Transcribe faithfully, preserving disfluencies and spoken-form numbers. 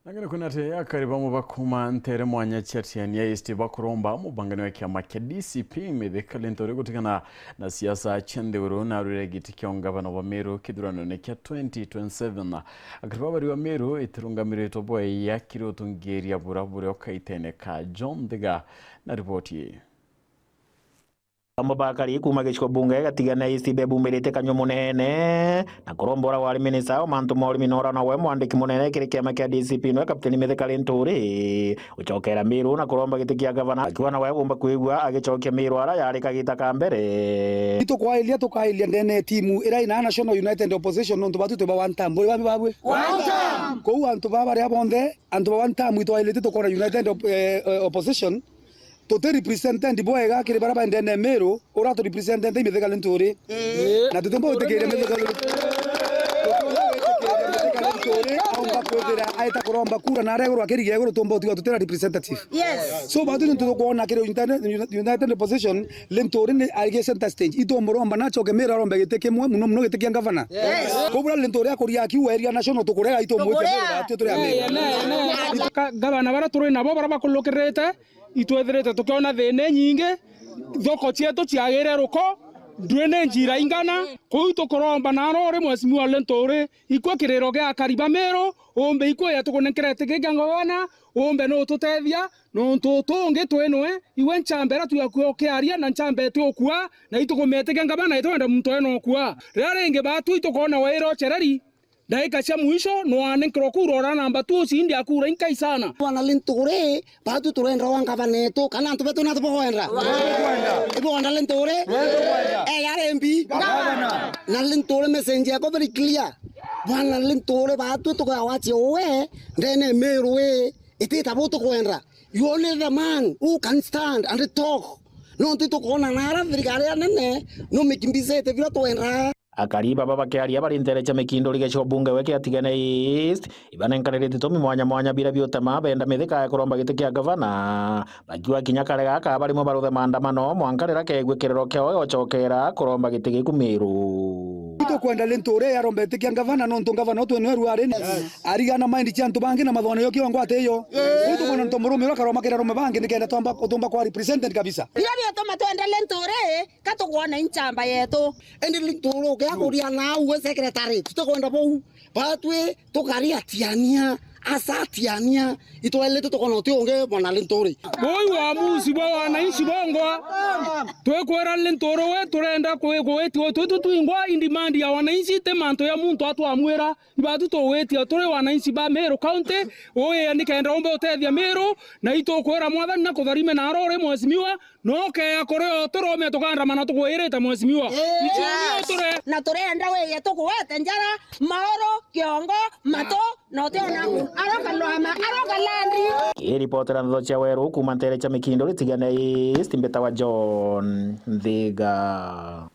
Nangene kwina ati akari bamwe bakuma ntere mwanya cia Tigania East bakuromba mubangani wa kiama kia D C P Mithika Linturi gutigana na siasa cia nthiguru na arwire giti kia ungavana wa Meru kithuranone kia twenty twenty-seven. Akari baba bari wa Meru itirungamiritwe bwega kiri utungiria bura buria ukaitene ka John Thiga na riboti ii. Bamwe bakari kuuma gicigo bunge gatigane East bebumbirite kanyua munene na kuromba uria wari minista o mantu ma urimi na uria nawe mwandiki munene kiri kiama kia D C P nwe Captain Mithika Linturi gucokera Meru na kuromba giti kia gavana, akiuga nawe agomba kwigua agicokia Meru ara yari kagita ka mbere. Itukwairia tukairia ndene ya timu ira ina National United Opposition nontu batu twi ba one term. Buri bami babwe? One term. Kou antu baba baria bonthe, antu ba one term itwairite tukona United op-, eh, eh, Opposition, tuti represented bwega kiri baria baendene Meru, uria tu represented i Mithika Linturi. Na tutimba gwitikiria Mithika Linturi. Tutimba gwitikiria Mithika Linturi aumba kwithira aita kuromba kura na aregurwa kirigia iguru tumba utiga tutira representative. Yes. So, batu ni tukwona kiri United, United Opposition, Linturi ni aige center stage. Itumuromba na acoke Meru arombe giti kimwe, muno muno giti kia gavana. Yes. Kubura Linturi akuria akiuga eria National tukurega itumwite Meru batu turi a Meru. Ka-, gavana bara turi nabo bara bakulukirite, itwithirite tukiona thina inyingi, thoko cietu ciagire ruko, drainage iraingana. Kuu tukuromba naro uri Mheshimiwa Linturi, ikue kiriro gia akari ba Meru, umbe ikue ya tukunenkera iti kia gavana, umbe nututethia, nontu tungi twinwe, iwe ncamba iria twiakua ukiaria na ncamba iti ukua, na itukumetikia gavana itwenda muntu ena ukua. Riria ringi batu itukona waira ucereri, Ndaika cia mwisho, nwanenkerwa kura ura namba tu ucindi akura inkai sana. Bwana Linturi, batu turenda wa ngavana etu, kana antu betu natu bokwenda? Ibokwenda Linturi? Eh, ya R M P? Gavana. Na Linturi message yako very clear. Bwana Linturi, batu tukwenda wache uwe, ndene Meru ii, itita bu tukwenda. You only the man who can stand and talk. Nontu tukwona nara thirikari ya nene, numikimbizite bira twenda. Akari baba bakiaria bari ntere cia Mikinduri gicigo bunge we kia Tigania East, ibanenkanire itumi mwanya mwanya biria biutema benda Mithika ya kuromba giti kia gavana, bakiuga kinya kare gaka barimwe baruthe maandamano mwanka riria keegue kiriro kiao giocokera kuromba giti giku Meru. Tukwenda Linturi arombe giti kia gavana nontu gavana utwe nwe ruari ni arigana mind cia antu bangi na mathone yo kio ngwate iyo. Utukwona ntu murume ura karoma kira rume bangi nikenda twamba, tumba kwa represented kabisa. Biria biutuma twenda Linturi, ka tukwona i nchamba yetu. Indi Linturi ukiakuria nau we secretary, tutikwenda bau. Batwi tukari Atiania, asa Atiania, itwailite tukona uti ungi bwana Linturi. Boi uamuzi bwa wananchi bongwa. Twikwira Linturi we turenda kwi-, kwitia twitu twingwa i demand ya wananchi, ti mantu ya muntu atwamwira. Ibatu tugwitia turi wananchi ba Meru County, uya nikenda umbe utethia Meru, na itukwira mwathani na kutharime naro uri mheshimiwa, No ukeya kuri o turome tukandamana tukwirite mheshimiwa. Yes. Icio nio ture- Na turenda wiye tugwete njara, mauru, kiongo, matu, na utiona aroka lwama, aroka landi. Kiripotera ntho cia Weru kuuma ntere cia Mikindo Ritigane East, mbita wa John Nthiga.